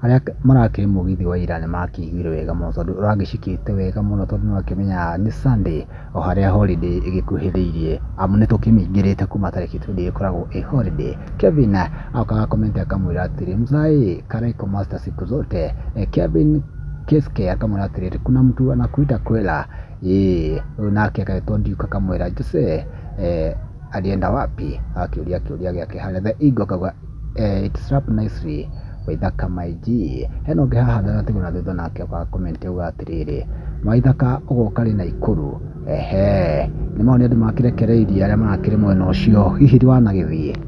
Arĩa marakĩrĩ mũgithi wa ira nĩ makĩiguire wega mũno tondũ ũragĩcikĩte wega mũno tondũ nĩ wakĩmenyaga nĩ Sunday o harĩa holiday ĩgĩkuhĩrĩirie, amu nĩ tũkĩmĩingĩrĩte kuma tarĩki 20 ĩkoragwo ĩ holiday. Kevin agoka comment akamwĩra atĩrĩ, "Mzai Karaiko master siku zote." Kevin Keske akamwĩra atĩrĩrĩ, "Kuna mtu anakuita kwela." Ĩĩ ũyũ nake agetwo Duke akamwĩra, "Jose alienda wapi?" Akĩũria kĩũria gĩake harĩa The Eagle akauga, "It slap nicely Waithaka my G." Hena ũngĩ haha ndanatigwo na thutha nake oka comment auga atĩrĩrĩ, "Waithaka ũgoka rĩ Naikuru?" Ehe, nĩ mau nĩ andũ makĩrekereirie arĩa marakĩrĩ mwena ũcio, hihi wanagĩthiĩ?